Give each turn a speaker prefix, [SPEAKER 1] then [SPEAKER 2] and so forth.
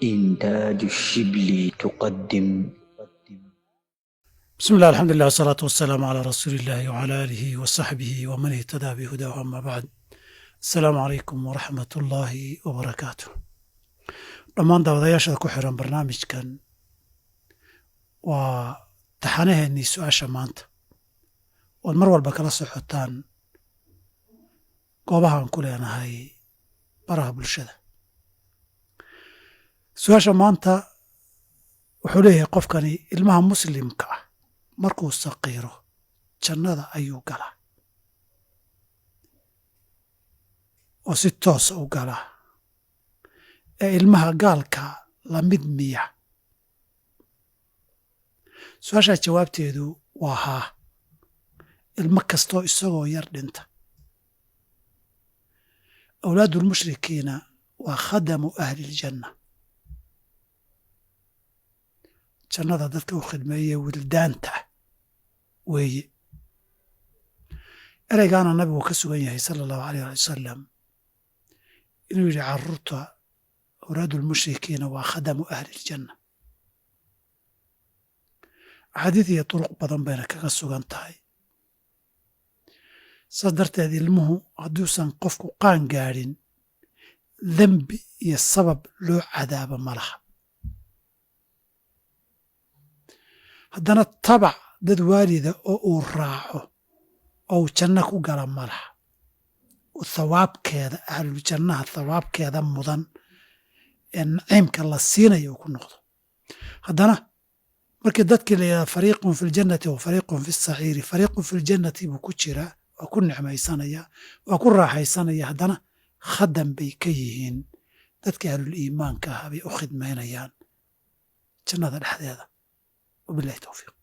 [SPEAKER 1] إنتاج الشبل تقدم.
[SPEAKER 2] بسم الله، الحمد لله، والصلاة والسلام على رسول الله وعلى آله وصحبه ومن اهتدى بهداه، أما بعد، السلام عليكم ورحمة الله وبركاته. Dhammaan daawadayaashada ku xiran barnaamijkan, waa taxanaheennii su-aasha maanta ood mar walba kala socotaan goobahaan ku leenahay baraha bulshada. Su-aasha maanta wuxuu leeyahay qofkani: ilmaha muslimka ah markuu saqiiro jannada ayuu galaa oo si toosa u galaa, ee ilmaha gaalka la mid miya? Su-aashaas jawaabteedu waa haa. Ilmo kastoo isagoo yar dhinta, awlaadulmushrikiina waa khadamu ahliljanna, jannada dadka u khidmeeye wildaanta ah weeye. Ereygaana nabigu ka sugan yahay sala allahu aleyh ali wasalam inuu yidhi carruurta awlaadulmushrikiina waa khadamu ahliljanna. Axaadiid iyo turuq badan bayna kaga sugan tahay. Saas darteed, ilmuhu hadduusan qofku qaan gaadhin, dembi iyo sabab loo cadaabo ma laha. Haddana tabac dad waalida oo uu raaco oo uu janno ku gala ma laha. Thawaabkeeda ahluljannaha, thawaabkeeda mudan ee naciimka la siinayo uu ku noqdo. Haddana markii dadkii la yidhahda fariiqun fi ljannati wa fariiqun fi saciiri, fariiqun fi ljannati buu ku jiraa, waa ku nicmaysanaya, waa ku raaxaysanaya. Haddana khadam bay ka yihiin dadka ahlul iimaanka ah, bay u khidmaynayaan jannada dhexdeeda. Wabillahi towfiiq.